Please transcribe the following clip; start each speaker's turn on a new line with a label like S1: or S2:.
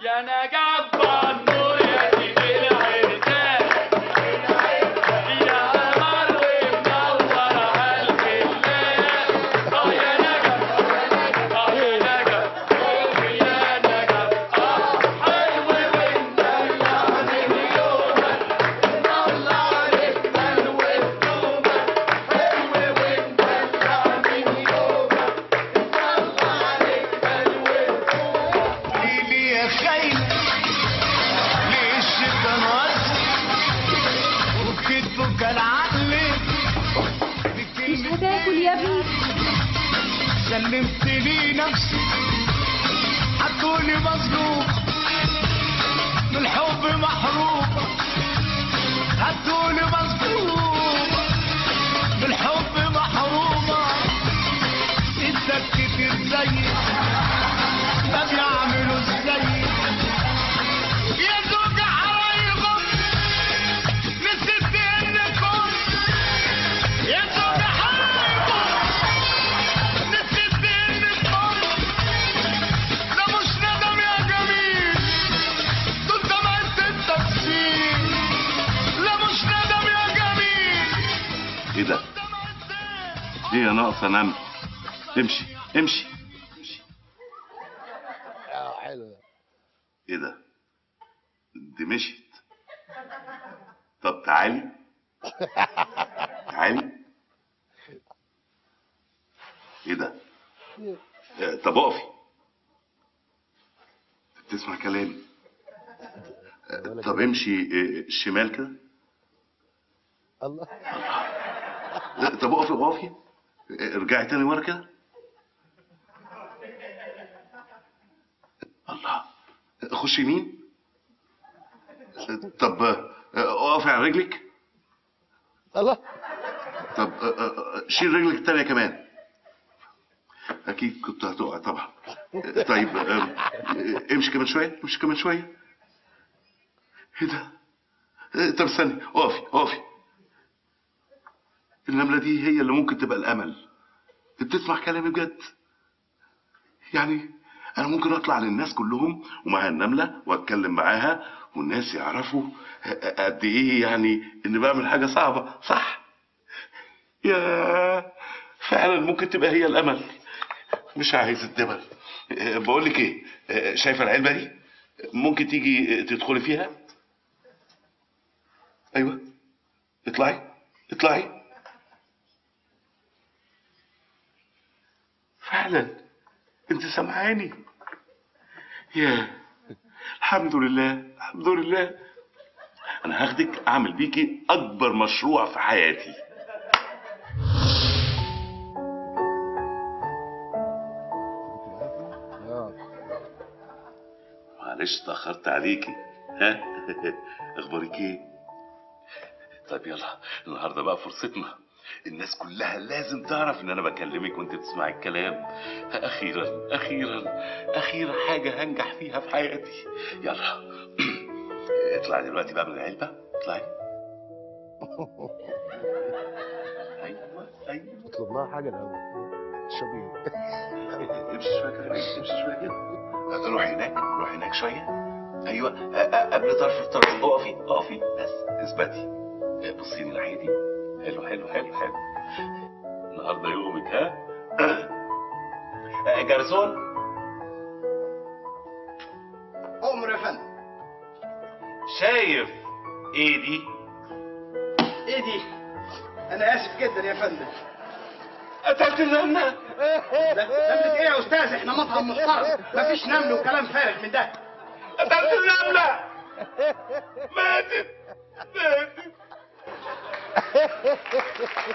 S1: يا نجف النور يا سيدي العرسان، يا قمر ومنور قلب الله. اه يا نجف، اه يا نجف، يا نجف، اه حلو ومدلع من يومك، طلع عليك حلو هدومك، حلو ومدلع من يومك، طلع عليك حلو هدومك.
S2: ليلي يا خاينة ليه الشيطان وزن وبكتفه كان عقلي.
S3: مش هتاكل يا ابني؟
S2: سلمت لي نفسي حطوني مظلوم من الحب محروم، حطوني مظلوم من الحب محرومة. انت كتير زيي ما بيعملوا زيي، يا زوج حرايبك نسيت انكم، يا زوج حرايبك نسيت انكم. ده مش ندم يا جميل، دول دمعة التفسير. لا مش ندم يا جميل.
S4: ايه ده؟ ايه يا ناقصه نمل؟ امشي امشي.
S5: حلو ده.
S4: ايه ده؟ دي مشيت. طب تعالي تعالي. ايه ده؟ طب اقفي. بتسمع كلامي. طب امشي شمال كده.
S5: الله.
S4: طب اقفي اقفي. ارجعي تاني ورا كده. الله. خش يمين. طب اقفي على رجلك.
S5: الله.
S4: طب شيل رجلك التانية كمان. اكيد كنت هتقع طبعا. طيب امشي كمان شوية، امشي كمان شوية. ايه ده؟ طب استني، اقفي اقفي. النملة دي هي اللي ممكن تبقى الأمل. انت بتسمع كلامي بجد؟ يعني أنا ممكن أطلع للناس كلهم ومعاها النملة وأتكلم معاها والناس يعرفوا قد إيه يعني إني بعمل حاجة صعبة، صح؟ يا فعلا ممكن تبقى هي الأمل. مش عايز الدبل. بقول لك إيه، شايفة العلبة دي؟ ممكن تيجي تدخلي فيها؟ أيوه اطلعي اطلعي. فعلا انت سامعاني. يا الحمد لله الحمد لله. انا هاخدك اعمل بيكي اكبر مشروع في حياتي. معلش اتاخرت عليكي. ها اخبارك ايه؟ طيب يلا النهارده بقى فرصتنا. الناس كلها لازم تعرف ان انا بكلمك وانت بتسمعي الكلام. اخيرا اخيرا اخيرا حاجة هنجح فيها في حياتي. يلا اطلعي دلوقتي بقى من العلبة، اطلعي. ايوه ايوه.
S5: اطلب لها حاجة الاول. تشربي ايه؟
S4: امشي شوية كده، امشي شوية كده. روحي هناك، روحي هناك شوية. ايوه قبل طرف الطرف. اقفي اقفي بس اثبتي. بصي لي ناحيتي. حلو حلو حلو حلو. النهارده يومك. ها جرسون.
S6: أمر يا فندم.
S4: شايف ايه دي؟
S6: ايه دي؟ أنا آسف جدا يا فندم.
S4: قتلت النملة.
S6: نملة ايه يا أستاذ؟ احنا مطعم محترم، مفيش نمل وكلام فارغ من ده.
S4: قتلت النملة.